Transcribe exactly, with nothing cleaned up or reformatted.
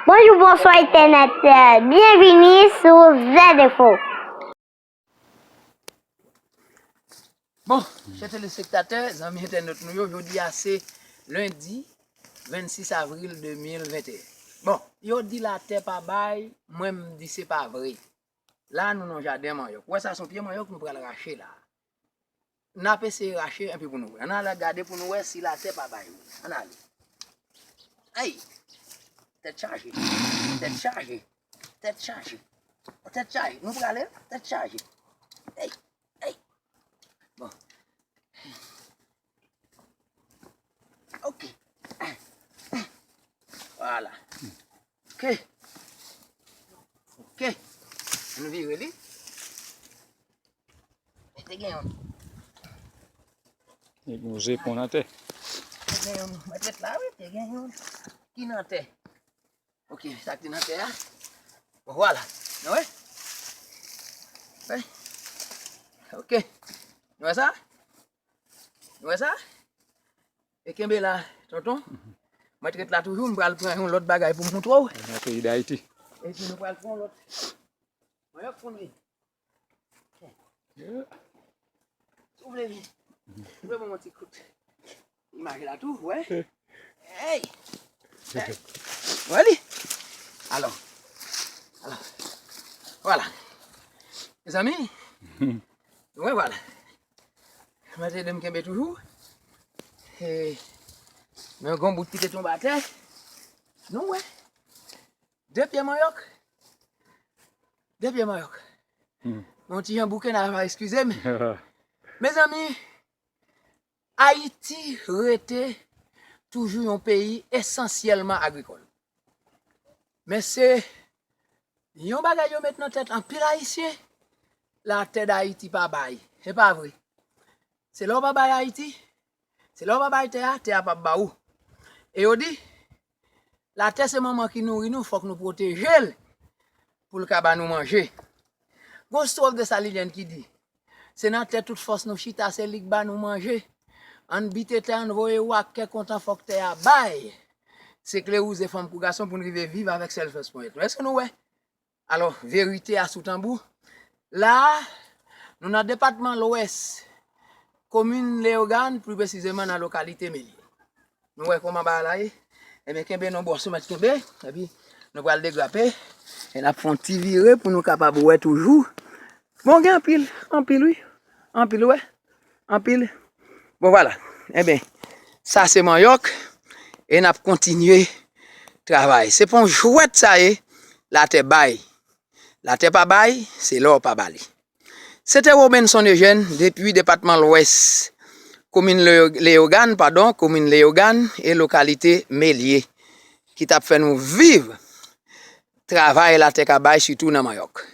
Bonjou, bonswa entènèt, byenvini sou Z Info. Bon, chè telespektatè, zanmi entènòt nou yo, jodi a se lendi vennsis avril de mil venteyen. Bon, yo di latè pa bay, mwen m di se pa vre. La nou nan jaden manyòk. Ou wè sa, se yon pye manyòk nou pral rache la. N ap eseye rache epi pou nou wè. Ann al gade pou nou wè si latè pa bay vre. Ann ale. Ay! Tèt chaje. Tèt chaje. Tèt chaje. Tèt chaje. Nou prale, tèt chaje. Ay! Ay! Bon. Ok. Vwala. Ok. Ok. Ann vire li. Te gen yon. Li gen yon zepon nan tè. Te gen yon. Mwen te la, wi, te gen yon. Ki nan tè. Ok, sa ki te nan tè a. Bon, vwala. Nou wè? Wè? Ok. Nou wè sa? Nou wè sa? E kenbe la, tonton. Mwen t ret la toujou, m pral pran yon lòt bagay pou m montre w. Nan peyi Dayiti. Epi nou pral pran yon lòt. Mwen yon fon wi. Yeah. Si w vle vin. Ou vle ban m yon ti kout. Imaj la tou, wè. Hey! Hey! Wè li? Alò. Alò. Vwala. Mezanmi. Wè, vwala. Mwen te de m kenbe toujou. E, men gon bout ki te tonbe atè. Nou wè. De pye manyòk. De pye manyòk. Hmm. Yon ti jan bouke nan, eskize m. Mezanmi, Ayiti rete toujou yon peyi esansyèlman agrikòl. Men se yon bagay yo met nan tèt anpil Ayisyen, latè Dayiti pa bay. Se pa vre. Se lè w pa bay Ayiti, se lè w pa bay tè a, tè a p ap ba ou. E yo di, latè se manman ki nouri nou, fòk nou pwoteje l pou l ka ba nou manje. Gon stwòf Desalilyen ki di, se nan tè tout fòs nou chita, se li k ba nou manje. Ann bite tè, ann voye w ak kè kontan, fòk tè a bay. Se kle wouze fanm kou gason pou n rive viv avèk sèl fòs ponyèt nou. Èske nou wè? Alò, verite a sou tanbou. La a, nou nan depatman Lwès, komin Leyogàn, pli presizeman nan lokalite Melye. Nou wè kòman bagay la ye? Ebyen, kenbe non bòs ou mèt kenbe, epi nou pral degrape, e n ap fè yon ti vire pou nou kapab wè toujou. Bon, gen anpil, anpil wi, anpil, wè. Anpil. Bon, vwala. Ebyen, sa se manyòk. E n ap kontinye travay. Se pa yon jwèt sa ye. Latè bay. Latè pa bay, se lè w pa ba li. Se te Robenson Eugène, depi depatman Lwès, komin Leo-, Leyogàn, padon, komin Leyogàn e lokalite Melye, ki t ap fè nou viv travay latè ka bay, sitou nan manyòk.